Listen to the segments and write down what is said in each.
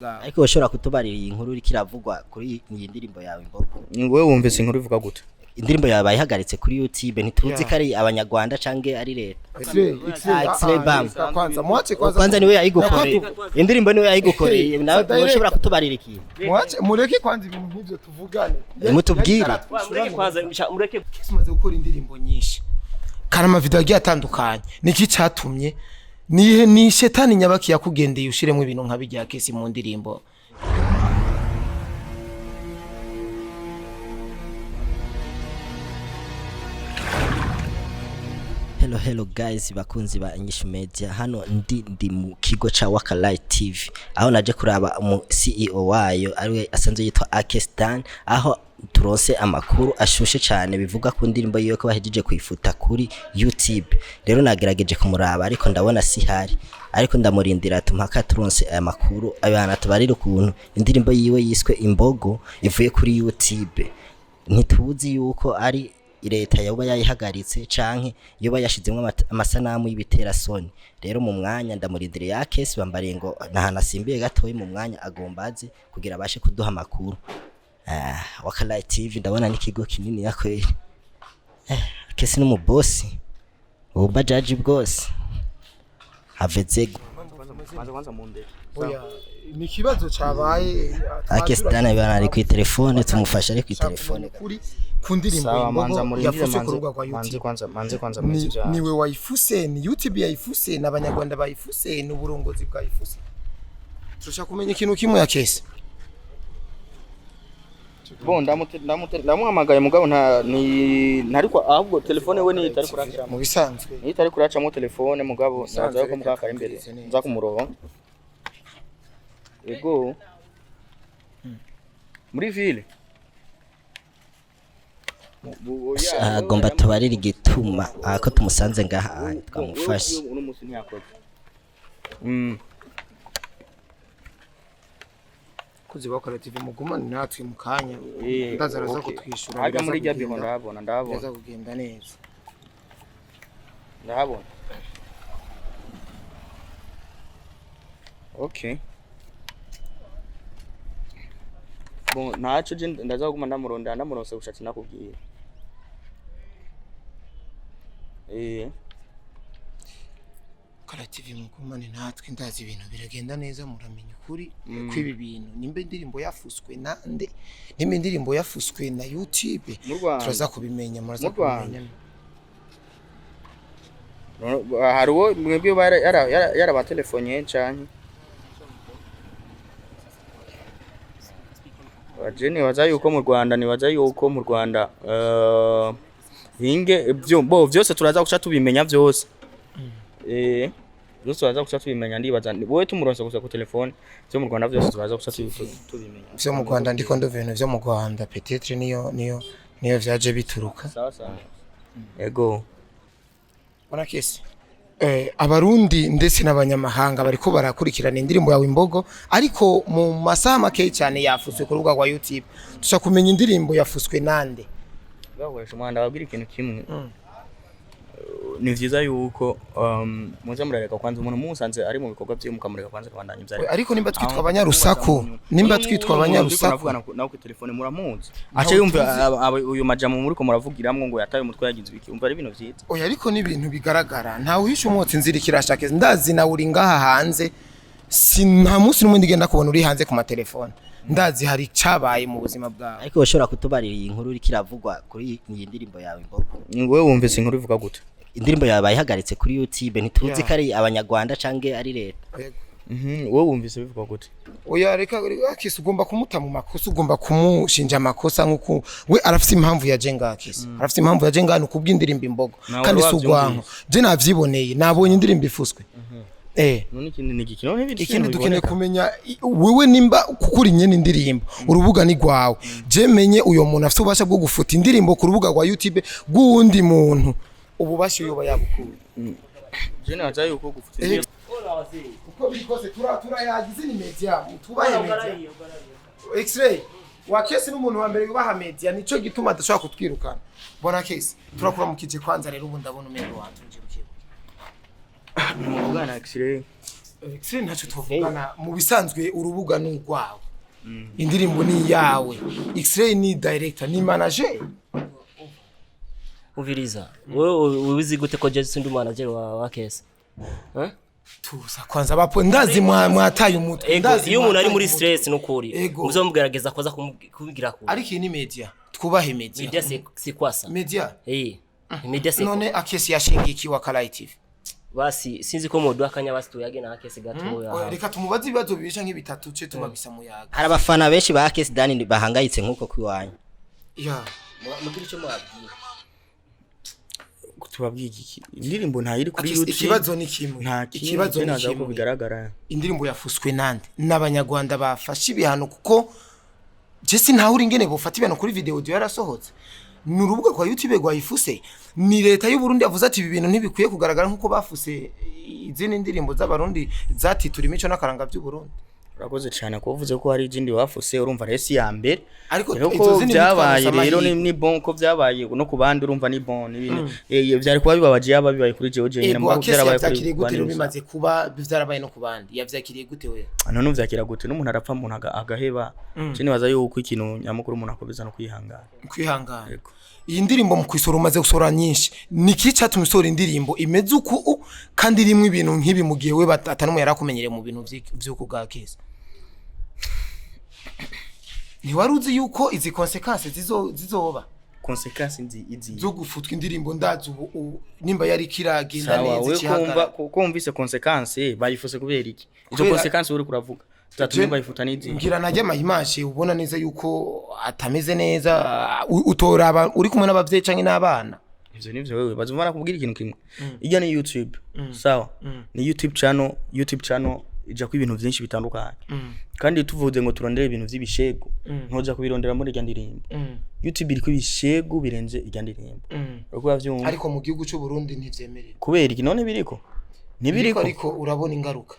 Ariko ushobora kutubarira iyi nkuru iriko iravugwa kuri iyi ndirimbo yawe Imbogo? Wewe wumvise inkuru ivuga gute? Indirimbo yawe bayihagaritse kuri YouTube, ntituzi Yeah. ko ari abanyarwanda canke ari leta. X-ray, X-ray, Ah, X-ray ah, bam. ah, kwanza mwache kwanza. Kwanza niwe yayigukoreye, indirimbo niwe yayigukoreye, nawe Sa direct. ushobora kutubarira ikintu? Mwache mureke kwanza ibintu nk'ivyo tuvugane. Mutubwire. Mureke kwanza, mureke. Tumaze gukora indirimbo nyinshi kandi amavideo agiye atandukanye. Niki catumye, nihe ni shetani nyabaki yakugendeye ushiremo ibintu nka bijya kesi mu ndirimbo? Hello, hello guys, bakunzi ba English Media. Hano ndi mu kigo ca Wakalai TV, aho naje kuraba umu CEO wayo ariwe asanzwe yitwa Akestan, aho turonse amakuru ashushe cyane bivuga ku ndirimbo yiwe ko bahejeje kuyifuta kuri YouTube. Rero nagerageje kumuraba ariko ndabona si hari, ariko ndamurindira tumpaka turonse aya makuru abana tubarire ukuntu indirimbo yiwe yiswe Imbogo ivuye kuri YouTube. Ntituzi yuko ari leta yoba yayihagaritse canke yoba yashizemwo amasanamu y'ibiterasoni. Rero mu mwanya ndamurindiriye ya kesi bambariye ngo nahantu asimbiye gatoyi, mu mwanya agomba aze kugira abashe kuduha amakuru. Ah, Wakalai TV ndabona n'ikigo kinini ya kweli. Kesi n'umubosi ububajaji bwose haveze. Kwanza kwanza munde. Oya, ni kibazo cabaye. Akesi dana bana ari kuri telefone, tumufasha ari kuri telefone. Kuri ku ndirimbo Sawa, manza Imbogo murindire. yafuswe ku Manze rubuga rwa manze YouTube. Kwanza manze kwanza mwese Ni, ivyo. niwe wayifuse? Ni YouTube yayifuse? N'abanyarwanda bayifuse? Ni uburongozi bwayifuse? Turashaka kumenya ikintu kimwe ya kesi. Bon, ndamute ndamute ndamuhamagaye mugabo nta ni ntariko, ahubwo telefone we ni itari kuracamo. Mu bisanzwe. Ni itari kuracamo telefone mugabo. Bisanzwe, naza ko reka mugaka imbere. tubwirize neza. Nza kumuroho. Ego. Muri ville. Agomba tubarire igituma ko tumusanze ngaha twamufashe. Uno musi ntiyakoze. Kuzi bakora TV, mugumane natwe mu kanya. Ndaza araza kutwishyura. Haga muri biraza rya biho kugenda- ndahabona ndahabona. Biraza kugenda neza. Ndahabona. Okay. Bon, ntaco je ndaza kuguma ndamurondera, ndamuronse gushatse nakubwira. Eh, Kora TV, mugumane natwe, ndazi ibintu biragenda neza, muramenya ukuri kw'ibi bintu. Nimba indirimbo yafuswe nande, nimba indirimbo yafuswe na YouTube, Mu Rwanda. turaza kubimenya, muraza Mu Rwanda. kubimenya. Hari uwo mwebwe yarabatelefoniye canke? Je nibaza yuko mu Rwanda, nibaza yuko mu Rwanda hinge byo bo vyose turaza guca tubimenya vyose. Byose turaza guca tubimenya, ndibaza wowe tumuronse gusa ku telefone, vyo mu Rwanda vyose turaza guca tubimenya. Vyo mu Rwanda, ndiko ndumva ibintu vyo mu Rwanda, peut-être niyo vyaje bituruka. Sawa sawa. Ego. Bona kesi. Abarundi ndetse n'abanyamahanga bariko barakurikirana indirimbo yawe Imbogo, ariko mu masaha make cyane yafuswe ku rubuga rwa YouTube. Tushaka kumenya indirimbo yafuswe nande. Bakoresha umwanda babwira ikintu kimwe. Ni vyiza yuko muze murareka kwanza umuntu musanze ari mu bikorwa vyiwe, mukamureka kwanza akabandanya ivyo ariko. Ariko nimba twitwa abanyarusaku, nimba twitwa abanyarusaku, nawe ku telefone muramuzi, aca yumva uyu majambo muriko muravugiramwo ngo yataye umutwe, yagize ibiki, umva ari ibintu vyiza. Oya, ariko ni ibintu bigaragara, ntawe uhisha umwotsi inzira ikirashaka. Ndazi nawe uri ngaha hanze, si nta munsi n'umwe ndigenda kubona uri hanze ku matelefone. Ndazi hari icabaye mu buzima bwawe. Ariko ushobora kutubarira iyi nkuru iriko iravugwa kuri iyi ndirimbo yawe Imbogo? Wewe wumvise inkuru ivuga gute? Indirimbo yawe bayihagaritse kuri YouTube, ntituzi Yeah. ko ari abanyarwanda canke ari leta. Wewe wumvise bivuga gute? Oya, reka kisi, ugomba kumuta mu makosa, ugomba kumushinja amakosa nkuko we arafise impamvu yaje ngaha. Kisi arafise impamvu yaje ngaha, ni ukubw'indirimbo Imbogo. Nawe kandi si wavyumvise. urwanko, je navyiboneye, nabonye indirimbo ifuswe. None ikindi ni iki? None ibindi Ikindi bintu dukeneye biboneka. kumenya wewe nimba kuko uri nyene indirimbo, urubuga ni rwawe. Je menye uyo muntu afite ububasha bwo gufuta indirimbo ku rubuga rwa YouTube rw'uwundi muntu, ububasha yoba yabukuye? Je nibaza yuko gufuta Uko biri kose turayagize, ni media, tubahe media. X-ray wa kesi n'umuntu wa mbere yubaha media, nico gituma adashobora kutwirukana. Bona kesi, turakuramukije kwanza. Rero ubu ndabona umengo watuje bukebuke. Muvugana X-ray. X-Ray, ntacyo tuvugana. Mu bisanzwe urubuga ni urwawe, indirimbo ni iyawe. X-Ray ni director, ni manager. Umviriza, wewe ubizi gute ko Jason ndi manager wa Kesa? Eh? Tuza kwanza, bapo ndazi mwataye umutwe. Ego, Ndazi iyo umuntu ari mwataye muri umutwe. stress nukuri Ego. muzomugerageza koza kumubwira kure. Ariko iyi ni media, twubahe media. Media c'est quoi ça? Media. Eh, media c'est None Akesi yashingiye iki wa Karayi TV? Basi sinzi ko moduha akanya, basi tuyage na Akesi gatoya. Oya, reka tumubaze ibibazo bibiri canke bitatu ce tubabisa muyaga. Hari abafana benshi ba Akes Dan bahangayitse nk'uko kwiwanyu. Ya. Mugira icyo mubabwira. Tubabwiye iki? Indirimbo ntayiri kuri Akesi, YouTube. ikibazo ni kimwe. Nta kintu. Ikibazo ni Naza ko kimwe. bigaragara. Indirimbo yafuswe nande? N'abanyarwanda bafashe ibihano, kuko je ntahuri ingene bofata ibihano kuri video audio yarasohotse. Ni urubuga rwa YouTube rwayifuse? Ni leta y'u Burundi yavuze ati ibi bintu ntibikwiye kugaragara, nk'uko bafuse izindi ndirimbo z'abarundi zatitura imico n'akaranga by'u Burundi? Urakoze cyane kuba uvuze ko hari izindi wafuse. Urumva rero si ya mbere. Ariko Rero izo ko zindi byabaye ntitwaronse rero ni, amahirwe. ni bon ko byabaye no ku bandi. Urumva ni bon, ni ibintu byari kuba bibabaje yaba bibaye kuri jewe jenyine. Ego. Mugabo Akesi byarabaye kuri yavyakiriye gute bandi rero gusa. bimaze kuba byarabaye no ku bandi, yavyakiriye gute we? None uvyakira gute n'umuntu arapfa, umuntu agaheba? Je nibaza yuko ikintu nyamukuru umuntu akomeza no kwihangana. Kwihangana. Yego. Iyi ndirimbo mu kwisora, umaze gusohora nyinshi, ni iki cyatumye usohora indirimbo imeze uku kandi irimo ibintu nk'ibi, mu gihe we atanumwe yarakumenyereye mu bintu vy'uku bwa Keza? Ntiwari uzi yuko izi conséquences zizoba? Conséquence nzi izi? Zo gufutwa indirimbo. Ndazi ubu nimba yari kiragenda Sawa. neza We kumva ikihagarara. ko wumvise conséquence, bayifuse kubera iki? Izo conséquence uri kuravuga zatumye bayifuta n'izi? Ngira najya ama image ubona neza yuko atameze neza, utoraba uri kumwe n'abavyeyi canke n'abana. Ivyo nivyo wewe bazumva. Nakubwira ikintu kimwe: ijya ni YouTube, sawa? Ni YouTube channel. YouTube channel ija ku ibintu vyinshi bitandukanye, kandi tuvuze ngo turondere ibintu vy'ibishego, ntoja kubirondera muri irya ndirimbo. YouTube iriko ibishego birenze irya ndirimbo, uriko uravyumva? Ariko mu gihugu c'u Burundi ntivyemerewe. Kubera iki none biriko? Ntibiriko. Ariko urabona ingaruka.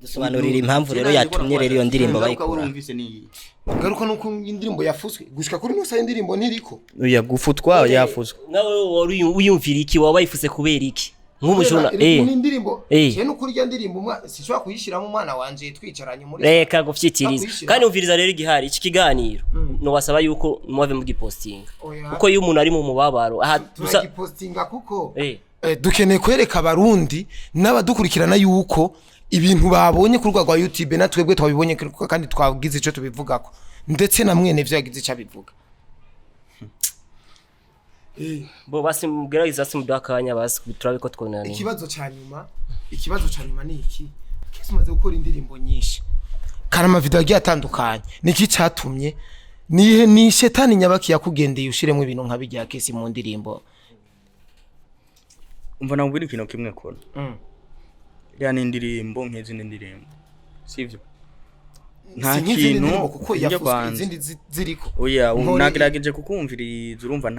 Dusobanurira impamvu rero yatumye rero iyo ndirimbo Ingaruka bayikura. urumvise ni iyi? Ingaruka nuko indirimbo yafuswe, gushika kuri nusa indirimbo ntiriko. Oya, gufutwa yafuswe. Nawe wari wiyumvira iki? Waba wayifuse kubera iki nk'umujura? Ni indirimbo Eh. je nukuri irya ndirimbo sinshobora kuyishiramo umwana wanje twicaranye muri Reka gufyitiriza. Bakuyishira. Kandi umviriza rero, igihari iki kiganiro nowasaba yuko muwave mugipostinga, Oya. kuko iyo umuntu ari mu mubabaro aha gusa Turagipostinga kuko dukeneye kwereka abarundi n'abadukurikirana yuko ibintu babonye ku rubuga rwa YouTube na twebwe twabibonye kandi twagize ico tubivugako, ndetse na mwene vyo yagize ico abivuga. Bo basi mugerageza, basi muduha akanya, basi turabe ko twonani. Ikibazo ca nyuma ni iki: Kesi, umaze gukora indirimbo nyinshi kandi amavideo agiye atandukanye, niki catumye, nihe, ni shetani nyabaki yakugendeye ushiremo ibintu nka bijya Kesi mu ndirimbo? Umva, nakubwira ikintu kimwe kora. Iriya ni indirimbo nk'izindi ndirimbo, sivyo? Nta Si nk'izindi kintu ndirimbo kuko njya yafuswe kwanza. izindi ziriko. Oya. Nagerageje kukumviriza. Urumva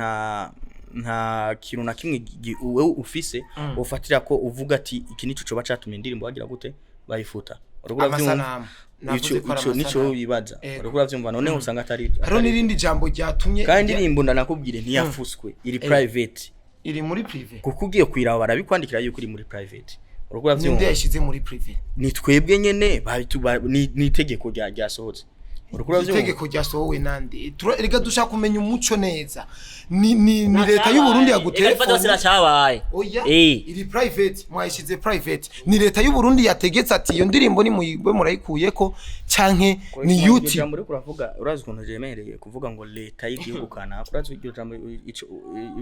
nta kintu na kimwe wewe ufise ufatira ko uvuga ati iki nico coba catumye indirimbo bagira gute bayifuta. Uriko uravyumva? Amasanamu. Navuze Ico ko ari ico nico amasanamu. wibaza. Ego. Uriko uravyumva? None usanga atari Hariho n'irindi jambo ryatumye kandi indirimbo ndanakubwire ntiyafuswe, iri private. Iri muri privé. Kuko ugiye kuyiraba barabikwandikira yuko iri muri private. Uriko Ninde uravyumva? yashyize muri privé? Ni twebwe nyene ni itegeko ryasohotse. Uriko uravyumva? Itegeko ryasohowe nande? Reka dushaka kumenya umuco neza. Ni leta y'u Burundi yagutelefone? Sinacabaye. Oya. Eh. Iri private, mwayishize private. Ni leta y'u Burundi yategetse ati iyo ndirimbo ni muyigwe murayikuyeko, canke ni Iryo YouTube? jambo uriko uravuga, urazi ukuntu riremereye kuvuga ngo leta y'igihugu kanaka? Urazi iryo jambo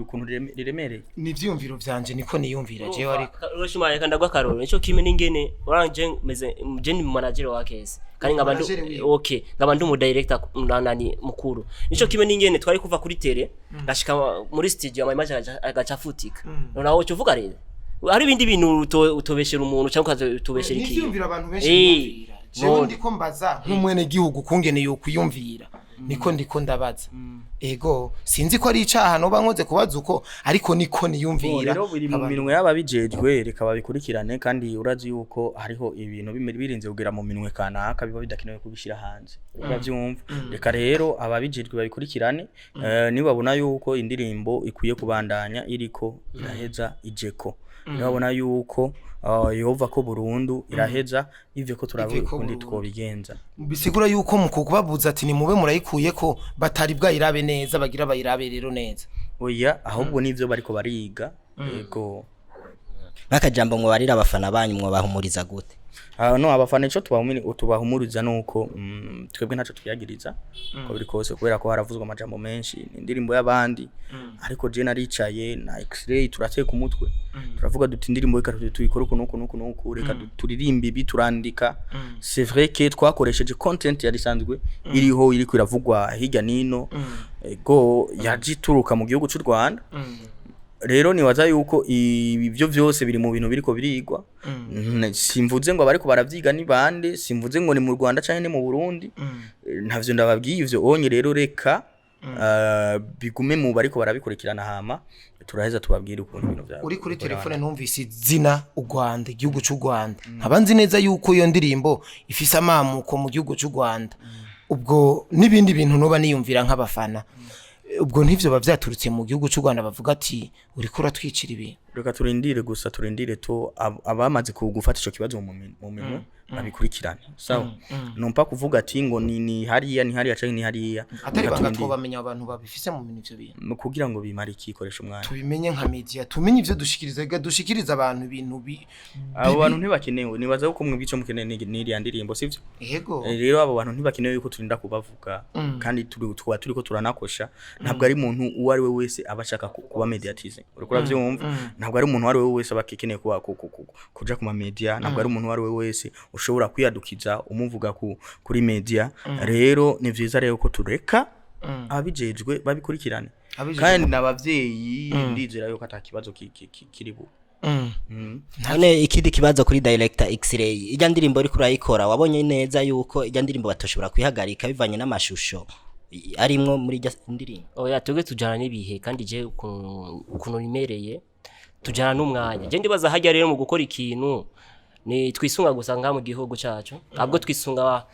ukuntu riremereye? Ni ivyiyumviro vyanje, niko niyumvira jewe, ariko Urashimaya kandi agwa karoro nico kimwe n'ingene uranje meze je ni manager wa Kesi kandi nkaba ndu Manager wiwe. Okay, nkaba ndi umu director nani mukuru. Nico kimwe n'ingene twari kuva kuri tele ngashika muri studio ama image agaca afutika. Noneho uco uvuga rero hari ibindi bintu utobeshera umuntu cyangwa ukatobeshera Ni ikintu. ivyiyumviro abantu benshi biyumvira. Jewe None. ndiko mbaza nk'umwene gihugu kungene yokwiyumvira, niko ndiko ndabaza. Ego, sinzi ko ari icaha noba nkoze kubaza uko, ariko niko niyumvira. Rero biri mu minwe y'ababijejwe, reka babikurikirane. Kandi urazi yuko hariho ibintu birinze kugera mu minwe kanaka biba bidakenewe kubishyira hanze, urabyumva? Reka rero ababijejwe babikurikirane. Nibabona yuko indirimbo ikwiye kubandanya iriko iraheza ijeko. Nibabona yuko yova ko burundu iraheza, ivyo ko turaba Iveko ukundi burundu. twobigenza. Bisigura yuko mu kubabuza ati nimube murayikuye ko batari bwayirabe neza, bagira bayirabe rero neza. Oya, ahubwo nivyo bariko bariga, yego. Nk'akajambo mwobarira abafana banyu, mwobahumuriza gute? Ah, no abafana ico tubahumuriza nuko twebwe ntaco twiyagiriza uko biri kose, kubera ko haravuzwa amajambo menshi, ni indirimbo y'abandi. Ariko je naricaye na X-ray, turateka umutwe, turavuga duti indirimbo reka tuyikore uku nuku nuku nuku, reka turirimbe ibi, turandika. C'est vrai que twakoresheje content yari isanzwe iriho, iriko iravugwa hirya nino, ego, yaje ituruka mu gihugu c'u Rwanda. Rero nibaza yuko ibyo byose biri mu bintu biriko birigwa. Simvuze ngo abariko baravyiga ni bande, simvuze ngo ni mu Rwanda canke ni mu Burundi. Ntavyo ndababwiye ivyo onye. Rero reka bigume mu bariko barabikurikirana, hama turaheza tubabwire ukuntu ibintu vya Uri kuri telefone, numvise izina u Rwanda, igihugu cy'u Rwanda, nkaba nzi neza yuko iyo ndirimbo ifise amamuko mu gihugu cy'u Rwanda. Ubwo n'ibindi bintu noba niyumvira nk'abafana, ubwo ntivyo biba vyaturutse mu gihugu cy'u Rwanda, bavuga ati uriko uratwicira ibintu. Reka turindire gusa, turindire to abamaze gufata ico kibazo mu minwe babikurikirane. Sawa, nompa kuvuga ati ngo ni hariya, ni hariya canke ni hariya. Atari Reka banga, turindire. twobamenya abantu babifise mu bintu, ivyo bintu. Mu kugira ngo bimare ikikoresha umwanya. Tubimenye nka media, tumenye ivyo dushikiriza, reka dushikiriza abantu ibintu bi Abo bantu ntibakenewe. Nibaza ko mwebwe ico mukeneye ni iriya ndirimbo, sivyo? Yego. Rero abo bantu ntibakenewe yuko turinda kubavuga, kandi tuba turiko turanakosha. Ntabwo ari umuntu uwo ari we wese aba ashaka kuba médiatisé, uriko uravyumva? Ntabwo ari umuntu uwo ari we wese aba akeneye kuba kuja ku ma media, ntabwo ari umuntu uwo ari we wese ushobora kwiyadukiza umuvuga kuri media. Rero ni vyiza rero ko tureka ababijejwe babikurikirane. Ababijejwe. Kandi n'abavyeyi, ndizera yuko ata kibazo kiri bu None ikindi kibazo kuri director X-Ray: ijya ndirimbo uriko urayikora, wabonye neza yuko ijya ndirimbo batoshobora kuyihagarika bivanye n'amashusho arimwo muri ijya ndirimbo? Oya, twebwe tujana n'ibihe, kandi je ukuntu nimereye, tujana n'umwanya. Je ndibaza hajya rero mu gukora ikintu ni twisunga gusa ngaha mu gihugu cacu, ahubwo twisunga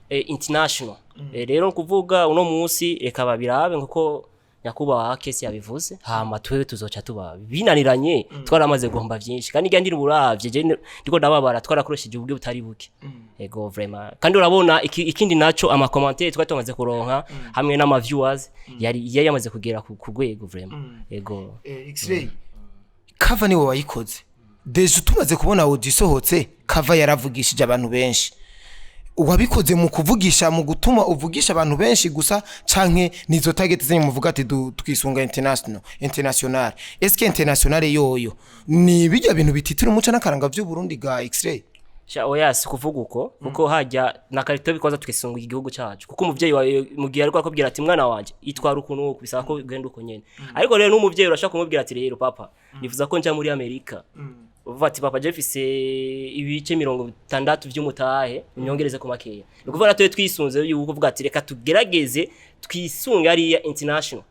international. Rero kuvuga uno munsi reka babirabe nkuko nyakubahwa Kesi yabivuze, hama twewe tuzoca tuba binaniranye, twaramaze guhomba vyinshi. Kandi irya ndirimbo uravye, je ndiko ndababara, twarakoresheje uburyo butari buke. Ego, vraiment. Kandi urabona ikindi naco, ama commentaire twari tumaze kuronka hamwe n'ama viewers yari yamaze kugera ku rwego, vraiment. Ego. X-ray, cover niwe wayikoze. Déjà tumaze kubona audio isohotse, cover yaravugishije abantu benshi. Wabikoze mu kuvugisha, mu gutuma uvugisha abantu benshi gusa, canke nizo target zenyu muvuga ati twisunga international? Est-ce que international yoyo ni bijya bintu bititira umuco n'akaranga vy'u Burundi ga X-ray? Sha, oya, si kuvuga uko, kuko hajya na karito bikoza twisunga igihugu cacu, kuko umuvyeyi wawe mu gihe ariko akubwira ati mwana wanje itwara ukuntu uku, bisaba ko ugenda uko nyene. Ariko rero n'umuvyeyi urashaka kumubwira ati rero papa, nifuza ko nja muri Amerika, uvuga ati papa, je mfise ibice 60 vy'umutahe, unyongereze ku makeya. Ni ukuvuga natwe twisunze yuko uvuga ati reka tugerageze twisunge ariya international.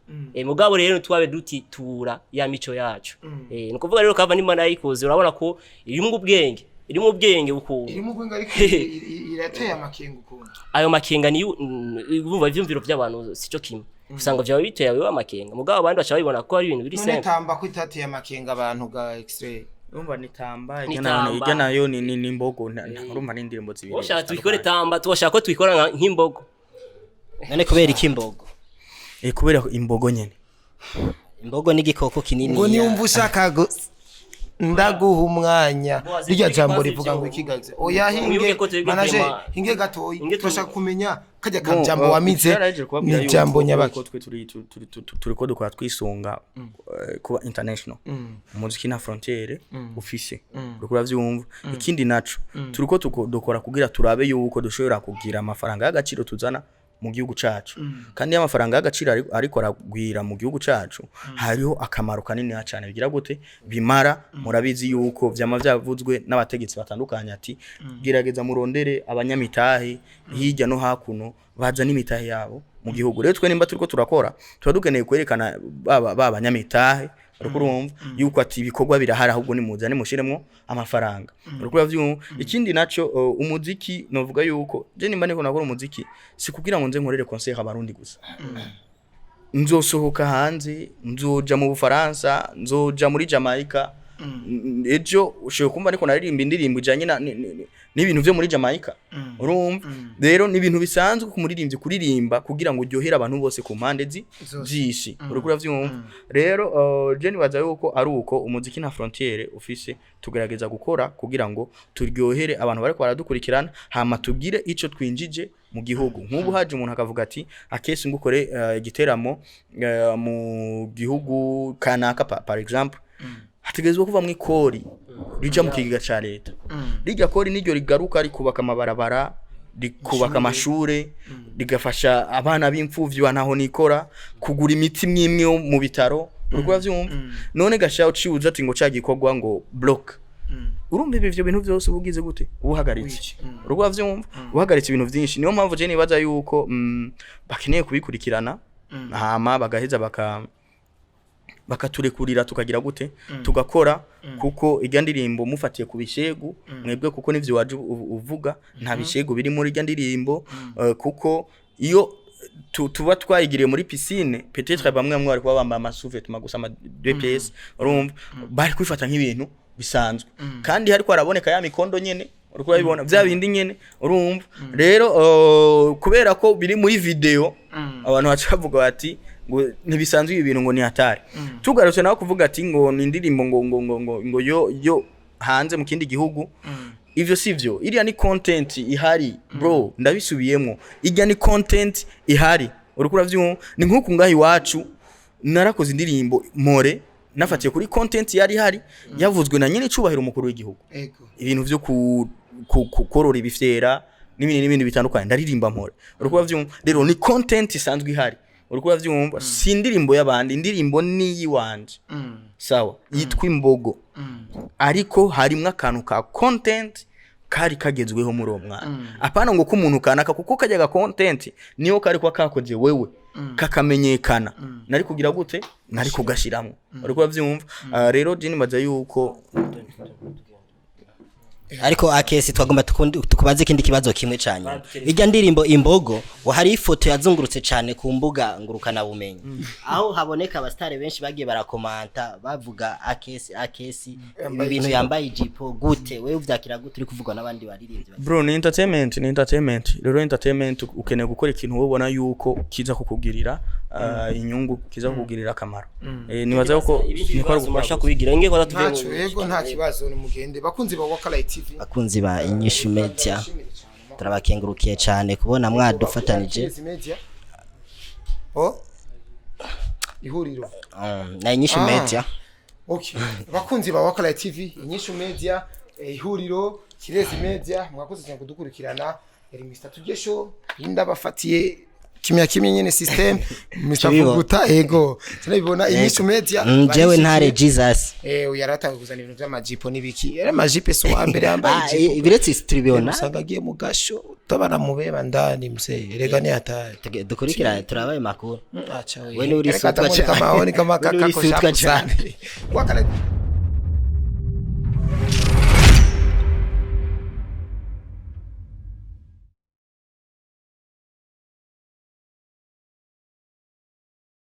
Mugabo rero twabe duti tura ya mico yacu. Ni ukuvuga rero cover nimba nayikoze, urabona ko irimwo ubwenge, irimo ubwenge ukuntu. Irimo ubwenge, ariko irateye amakenga ukuntu. Ayo makenga niyo urumva ivyumviro by'abantu sico kimwe, usanga vyaba biteye ayo amakenga, mugabo abandi baca babibona ko ari ibintu biri None simple. tamba ko itateye amakenga abantu ga X-ray? Urumva ni tamba. Ni Ijya nayo. tamba. Ijya nayo ni imbogo. Urumva ni indirimbo zibiri Woshaka tuyikore zitandukanye. tamba, tuwashaka ko tuyikora nk'imbogo. None kubera iki imbogo? Kubera imbogo nyene. Imbogo ni igikoko kinini. Ngo niwumva ushaka ndaguha umwanya. Boazi, Rirya turi jambo kwanza rivuga ngo ivyo- ikigaze oya. Mwibuke Hinge ko twebwe manager, hinge gatoyi. Hinge Turashaka kumenya kajya Bon, kajambo wamize twarahejeje kubabwira ni yuko jambo nyabaki. yuko twe turiko dukora twisunga kuba international. Umuziki nta frontière ufise, uriko uravyumva? Ikindi naco, turiko dukora kugira turabe yuko dushobora kugira amafaranga y'agaciro tuzana mu gihugu cacu. Kandi iyo amafaranga y'agaciro ariko aragwira mu gihugu cacu, hariho akamaro kanini cyane bigira gute bimara. Murabizi yuko vyama vyavuzwe n'abategetsi batandukanye ati gerageza murondere abanyamitahe hirya no hakuno bazana imitahe yabo mu gihugu. Rero twe nimba turiko turakora, tuba dukeneye kwerekana baba banyamitahe, uriko urumva yuko ati ibikorwa birahari, ahubwo nimuzane mushiremwo amafaranga, uriko uravyumva? Ikindi naco, umuziki, novuga yuko je nimba niko nakora umuziki, si kugira ngo nze nkorere concert abarundi gusa. Nzosohoka hanze, nzoja mu Bufaransa, nzoja muri Jamaica. Ejo ushobora kumva ariko naririmba indirimbo ijanye n'ibintu vyo muri Jamaica, urumva? Rero ni ibintu bisanzwe ku muririmbyi kuririmba kugira ngo uryohere abantu bose ku mpande Zose. z'isi, uriko uravyumva? Rero je nibaza yuko ari uko umuziki nta frontière ufise. Tugerageza gukora kugira ngo turyohere abantu bariko baradukurikirana, hama tugire ico twinjije mu gihugu. Nk'ubu haje umuntu akavuga ati: "Akesi, ngukore igiteramo mu gihugu kanaka," par exemple, hategerezwa kuva mu ikori rija mu kigega ca leta. Rirya kori niryo rigaruka rikubaka amabarabara, rikubaka amashure, rigafasha abana b'imfuvyi ntaho nikora, kugura imiti imwe yo mu bitaro, uriko uravyumva? None gasha uciuza ati ngo ca gikorwa ngo block, urumva ibi ivyo bintu vyose ubugize gute? Ubuhagaritse, uriko uravyumva? Uhagaritse ibintu vyinshi. Niyo mpamvu je nibaza yuko bakeneye kubikurikirana, hama bagaheza bakaturekurira tukagira gute, tugakora, kuko irya ndirimbo mufatiye ku bishegu mwebwe, kuko nivyo waje uvuga, nta bishegu biri muri irya ndirimbo, kuko iyo tuba twayigiriye muri piscine, peut-être bamwe bamwe bari kuba bambaye ama sous-vêtements gusa, ama deux pièces, urumva bari kwifata nk'ibintu bisanzwe, kandi hariko haraboneka ya mikondo nyene, uriko urabibona vya bindi nyene, urumva? Rero kubera ko biri muri video, abantu baca bavuga bati ngo ntibisanzwe ibi bintu, ngo ni hatari. Tugarutse naho kuvuga ati ngo ni indirimbo ngo yo hanze mu kindi gihugu, ivyo sivyo. Iriya ni content ihari, bro, ndabisubiyemwo, irya ni content ihari, uriko uravyumva? Ni nk'uku ngaha iwacu narakoze indirimbo more nafatiye kuri content yari ihari, yavuzwe na nyene icubahiro umukuru w'igihugu, ibintu vyo korora ibifyera n'ibindi n'ibindi bitandukanye, ndaririmba mpore, uriko uravyumva? Rero ni content isanzwe ihari, uriko uravyumva? Si indirimbo y'abandi, indirimbo ni iyiwanje, sawa, yitwa Imbogo, ariko harimwo akantu ka content kari kagezweho muri uwo mwanya, apana ngo ko umuntu kanaka, kuko kajya ga content niyo kari kuba kakoze wewe kakamenyekana, nari kugira gute? Nari kugashiramwo, uriko uravyumva? Ah, rero je nibaza yuko Ariko Akesi, twagomba tukubaze ikindi kibazo kimwe cyane. Ijya ndirimbo Imbogo, ngo hari ifoto yazungurutse cyane ku mbuga ngurukana bumenyi, aho haboneka abasitari benshi bagiye barakomanta bavuga: "Akesi, Akesi, ibi bintu yambaye ijipo gute?" Wewe uvyakira gute uri kuvugwa n'abandi baririmbyi? Bro, ni entertainment, ni entertainment. Rero entertainment ukeneye gukora ikintu wowe ubona yuko kiza kukugirira inyungu, kiza kukugirira akamaro. Nibaza yuko Ibindi niko ari bibazo gukora murashaka gusa. kubigira nge kwanza tuve Ntacyo, yego, nta kibazo, ni mugende, bakunzi ba Wakalight TV. Bakunzi ba Inyishu Media, turabakengurukiye cyane kubona mwadufatanije. Kirezi Media, oh, ihuriro. Na Inyishu Ah. Media. Okay, bakunzi ba Wakalight TV, Inyishu Media, ihuriro, Kirezi Media, mwakoze cyane kudukurikirana. Yari Mr Tugesho, ndabafatiye kimya kimwe nyene system Mr Tubibona. Vuguta, ego, tunabibona Inyishu Media. Jewe ntare Barishyigikiye. Jesus. Yaratangiye kuzana ibintu by'amajipo n'ibiki, yari amajipo, si uwa mbere yambaye Ah, ijipo. ibiretse turibona. Usanga agiye mu gasho utabana mubeba ndani, mzee, erega ni hatari. Dukurikirane turabaye makuru. Acha We ni uri Reka sutwa tamoni cyane. kama aoni kama We ni uri kakako sutwa shapu cyane. sana. Wakalight.